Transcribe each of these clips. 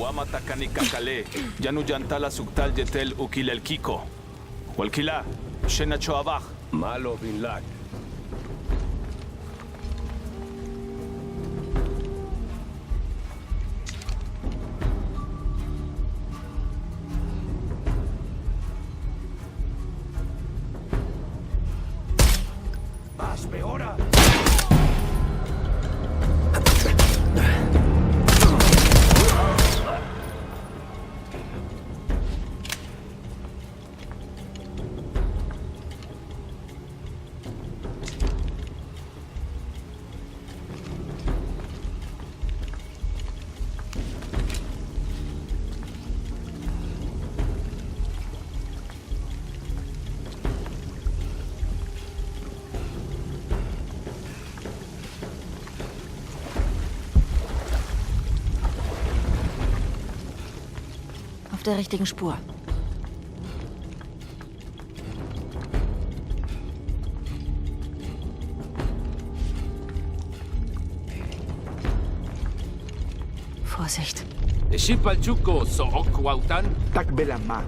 Wamatacani Cacale, Yanu Yantala Suktal Yetel Ukilel Kiko. Walkila, Shena Choabach. Malo bin Lad. Más peora. Auf der richtigen Spur. Vorsicht. Shipalchuko so okwautan. Takbelama.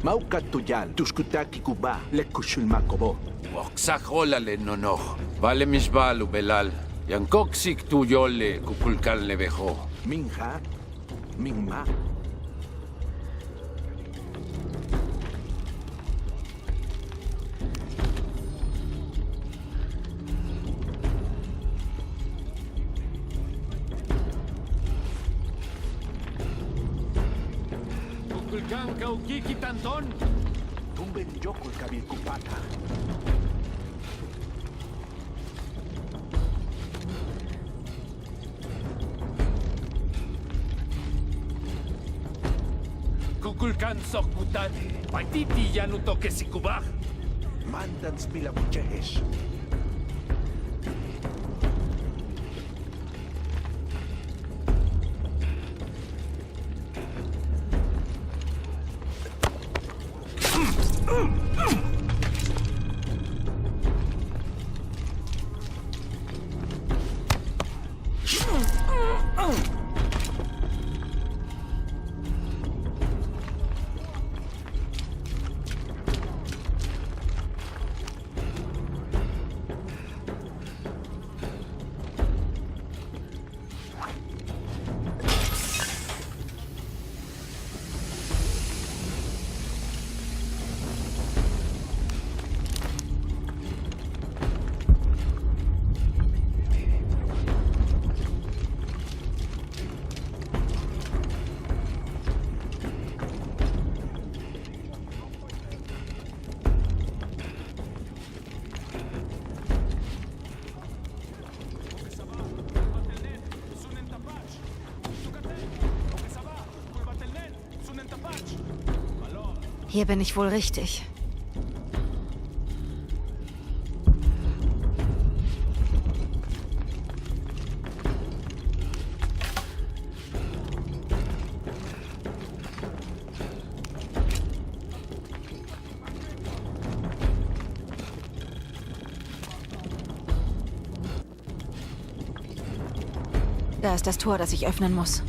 Maukat tuyal. Tuskutaki kuba. Lekushul makobo. Oksajolale nonoh. Vale misbalu belal. Yankoksik tuyole kukulkal nevejo. Minja. Mingma. Kukulkan kaukiki tanton. Tumben yokul kabil kupata. Kukulkan sokutan. Paititi yanuto kesikubah. Mandan spilabuchehes. Hier bin ich wohl richtig. Da ist das Tor, das ich öffnen muss.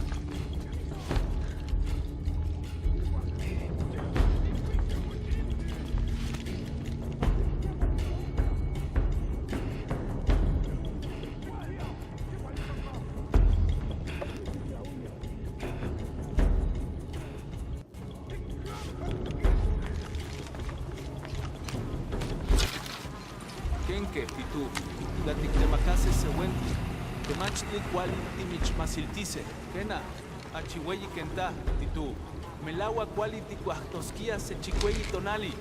Kenke, Pitu, Gatiklemacase Sewenti, Temachti Kuali Timich Masiltice, Kena, Achihueyi Kenta, Titu, Melagua Kuali Ticuahtosquia Sechicueyi Tonali.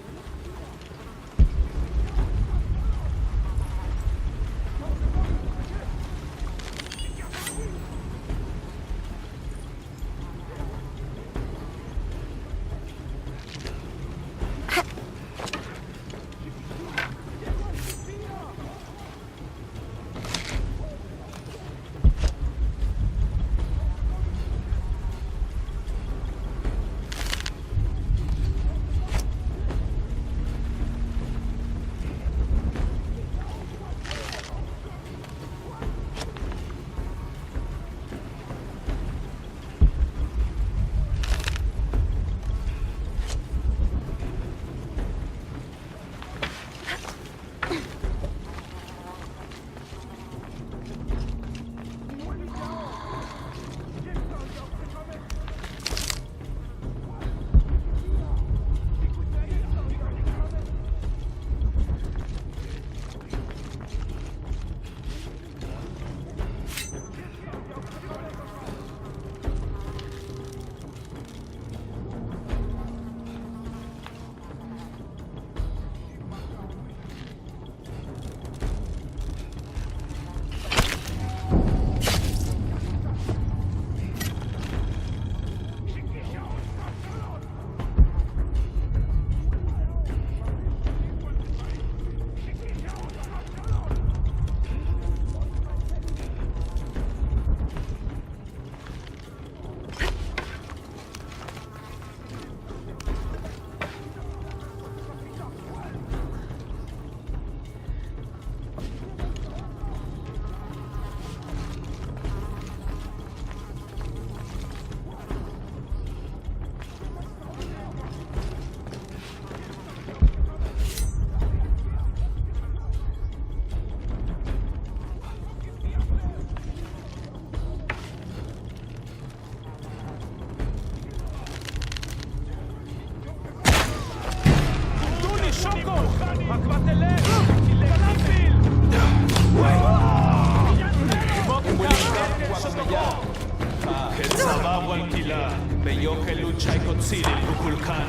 Ketzava Walkila, Beyoke Luchai Kotsili Kukulkan.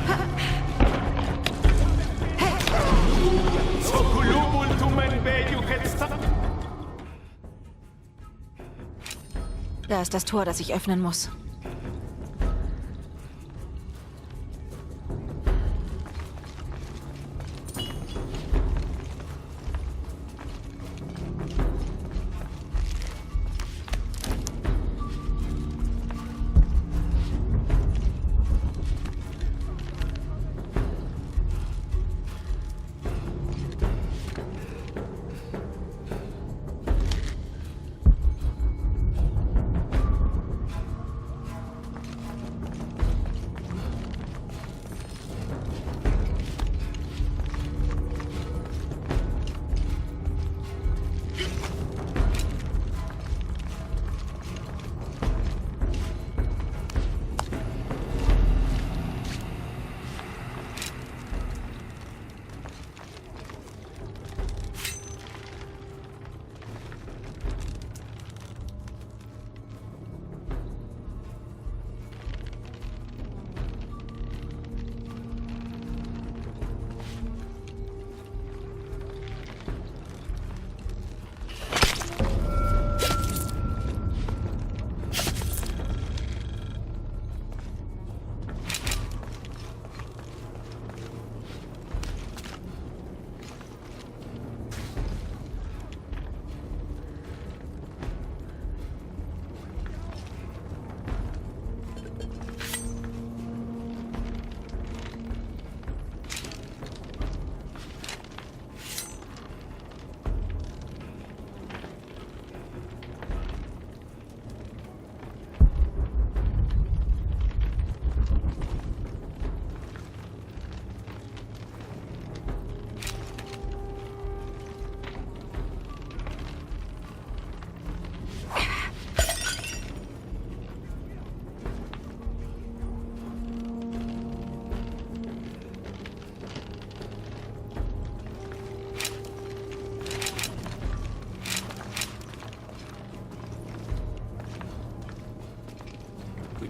Sokulubul Tumen Beyu Ketsta. Da ist das Tor, das ich öffnen muss.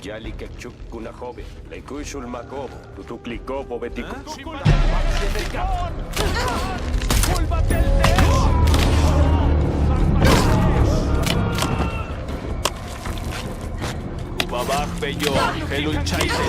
Yali kechuk kuna joven, le kushul makobo, tutuklikobo betiku. Ubabak Beyo, Helul Chaite.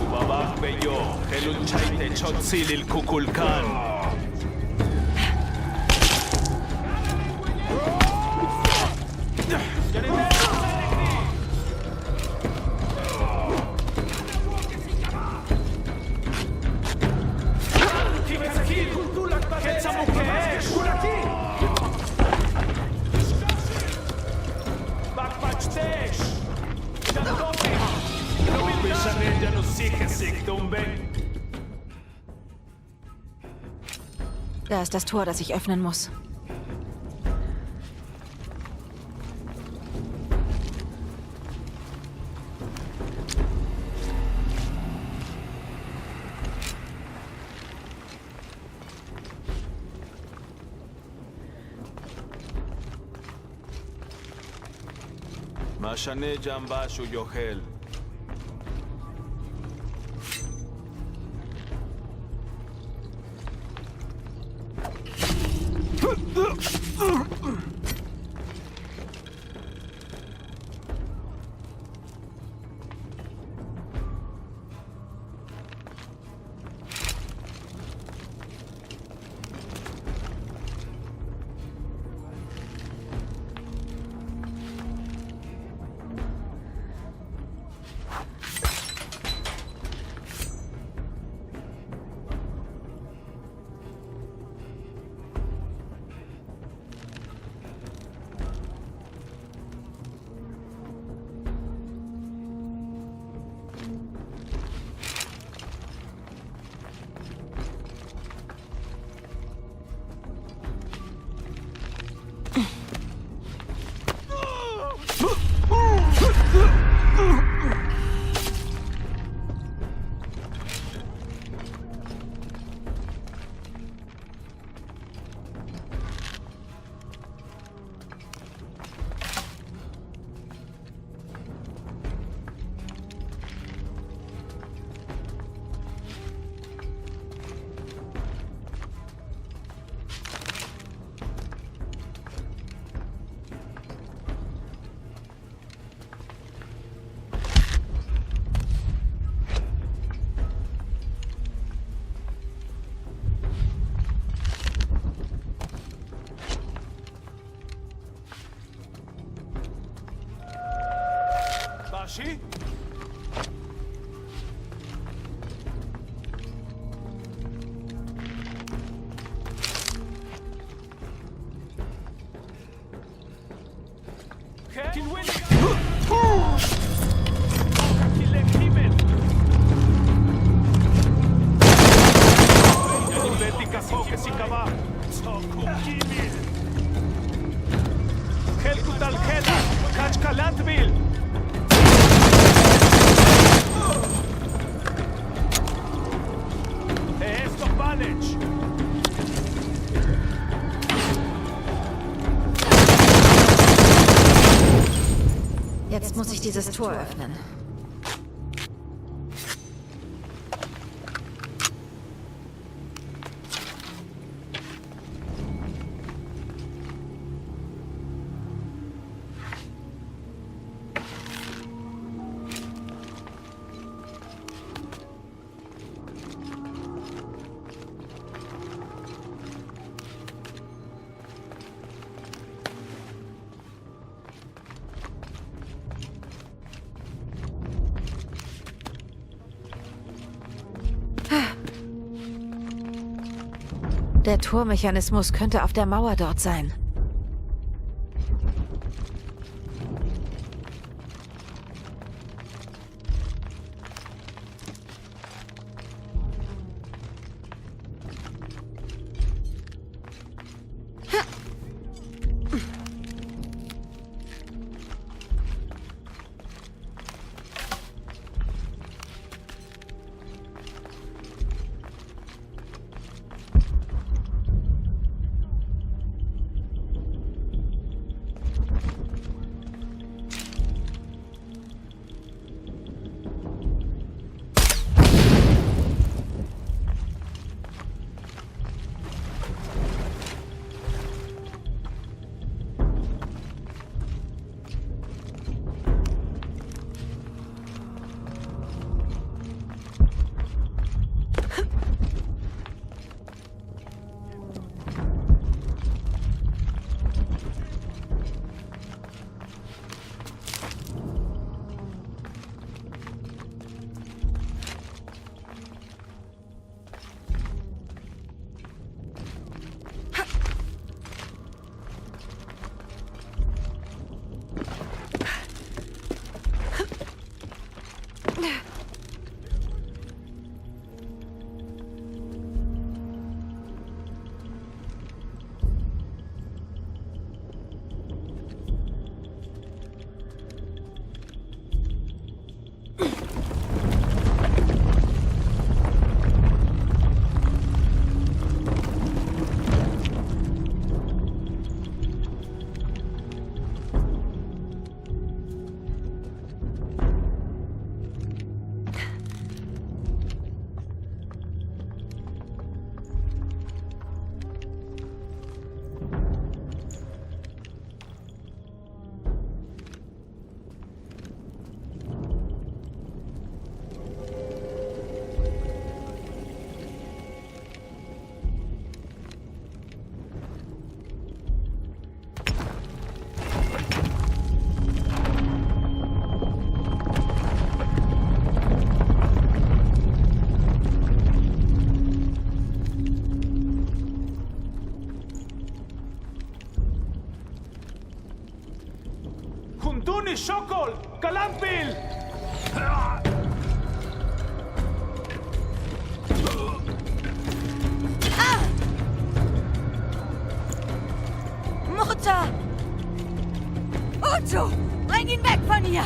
Ubabak Beyo, Helul Chaite, Chotzilil Kukulkan. Da ist das Tor, das ich öffnen muss. Mashane Jambashu Yohel. Bashi? Jetzt muss ich dieses Tor öffnen. Der Tormechanismus könnte auf der Mauer dort sein. Tuni Shokol! Kalambil! Mutter! Otto! Bring ihn weg von hier!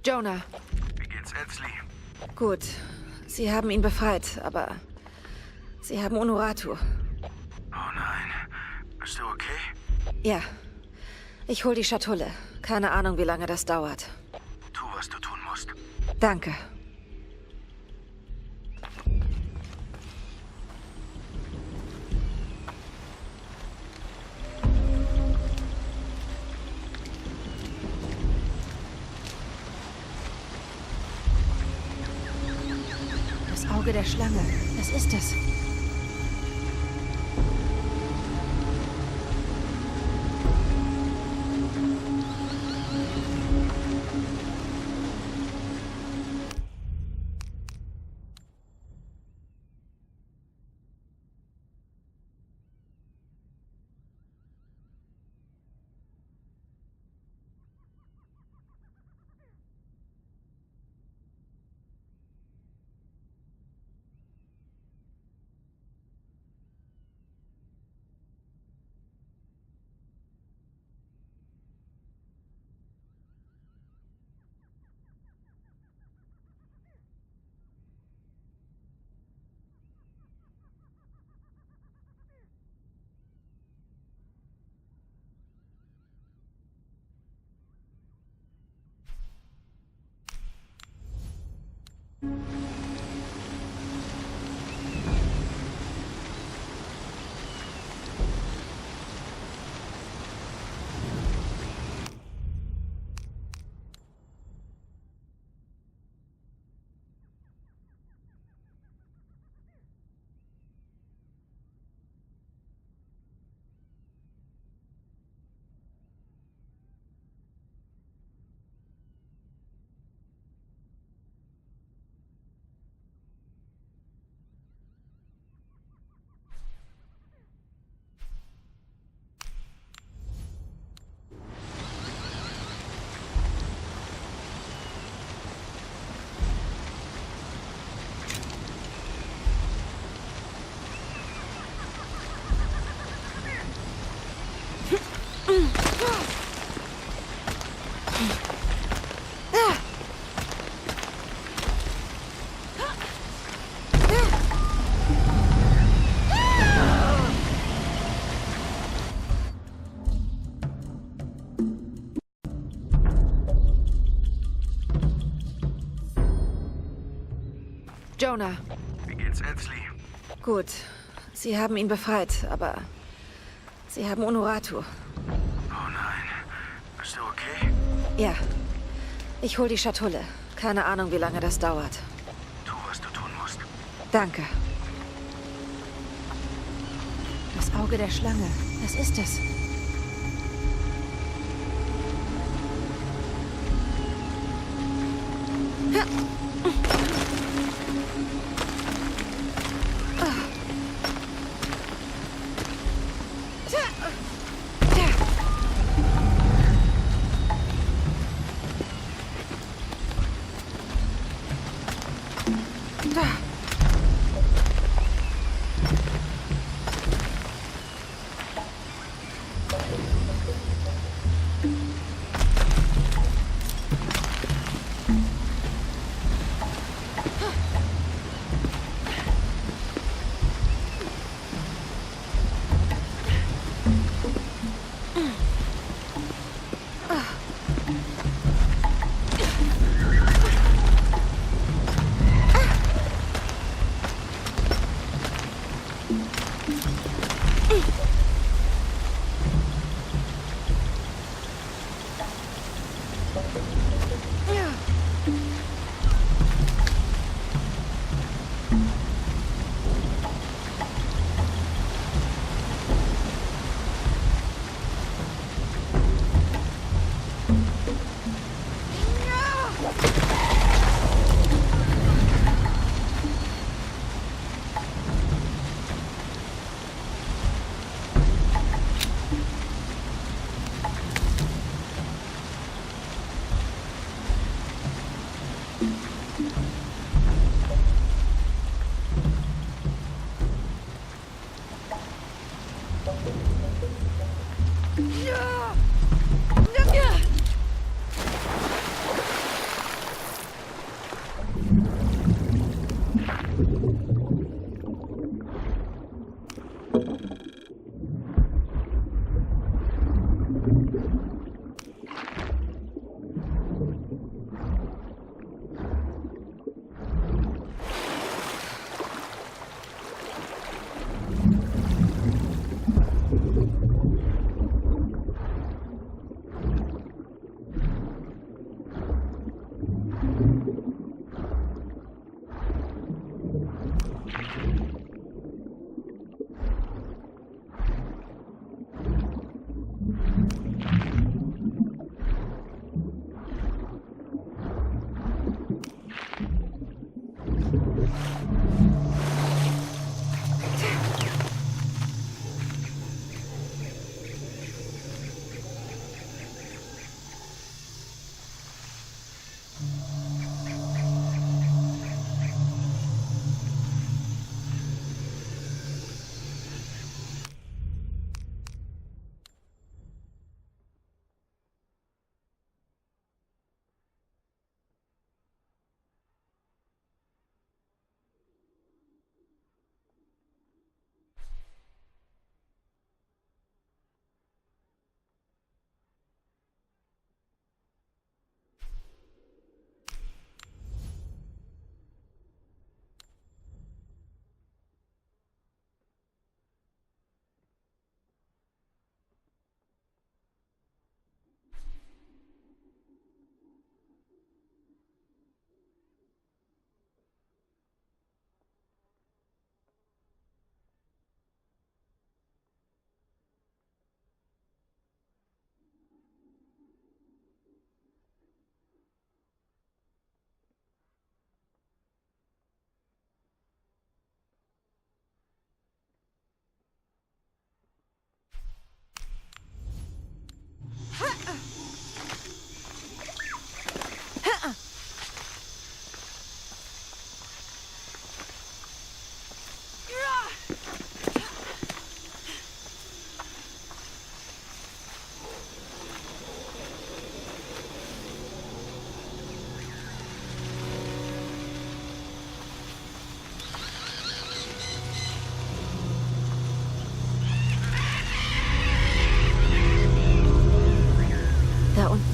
Jonah. Wie geht's Elsley? Gut. Sie haben ihn befreit, aber Sie haben Unuratu. Oh nein. Bist du okay? Ja. Ich hol die Schatulle. Keine Ahnung, wie lange das dauert. Tu, was du tun musst. Danke. Das Auge der Schlange. Es ist es. Jonah. Wie geht's Elsley? Gut. Sie haben ihn befreit, aber Sie haben Unuratu. Oh nein. Bist du okay? Ja. Ich hol die Schatulle. Keine Ahnung, wie lange das dauert. Tu, was du tun musst. Danke. Das Auge der Schlange. Es ist es.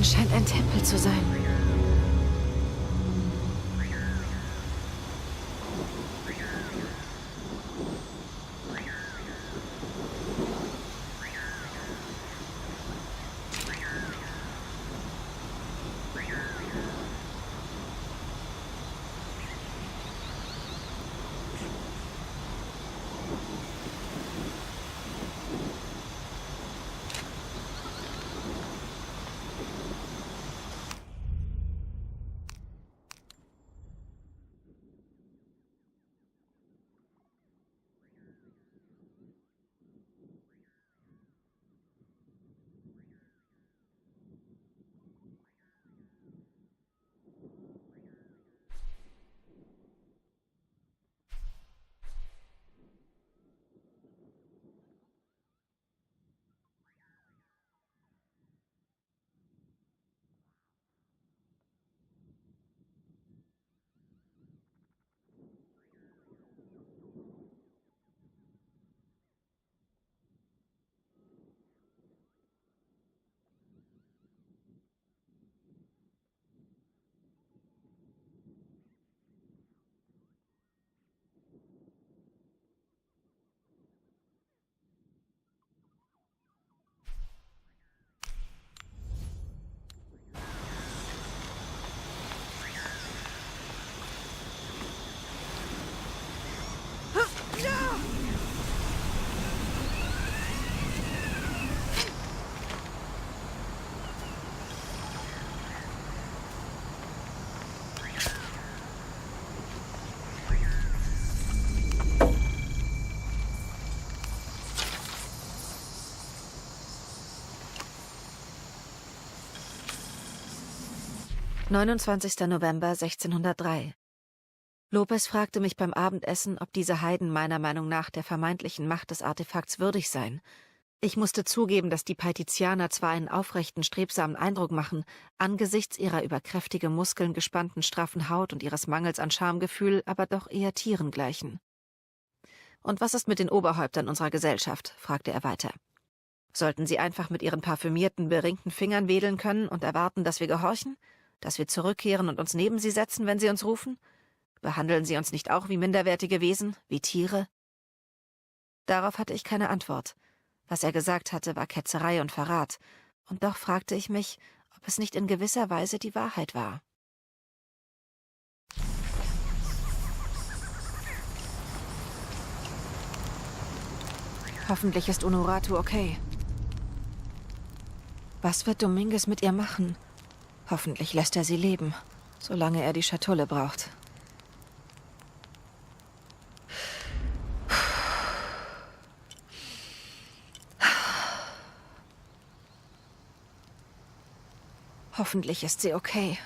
scheint ein Tempel zu sein. »29. November 1603. Lopez fragte mich beim Abendessen, ob diese Heiden meiner Meinung nach der vermeintlichen Macht des Artefakts würdig seien. Ich musste zugeben, dass die Paitizianer zwar einen aufrechten, strebsamen Eindruck machen, angesichts ihrer über kräftige Muskeln gespannten, straffen Haut und ihres Mangels an Schamgefühl, aber doch eher Tieren gleichen. »Und was ist mit den Oberhäuptern unserer Gesellschaft?« fragte er weiter. »Sollten sie einfach mit ihren parfümierten, beringten Fingern wedeln können und erwarten, dass wir gehorchen? Dass wir zurückkehren und uns neben sie setzen, wenn sie uns rufen? Behandeln sie uns nicht auch wie minderwertige Wesen, wie Tiere?« Darauf hatte ich keine Antwort. Was er gesagt hatte, war Ketzerei und Verrat, und doch fragte ich mich, ob es nicht in gewisser Weise die Wahrheit war. Hoffentlich ist Unuratu okay. Was wird Dominguez mit ihr machen? Hoffentlich lässt er sie leben, solange er die Schatulle braucht. Hoffentlich ist sie okay.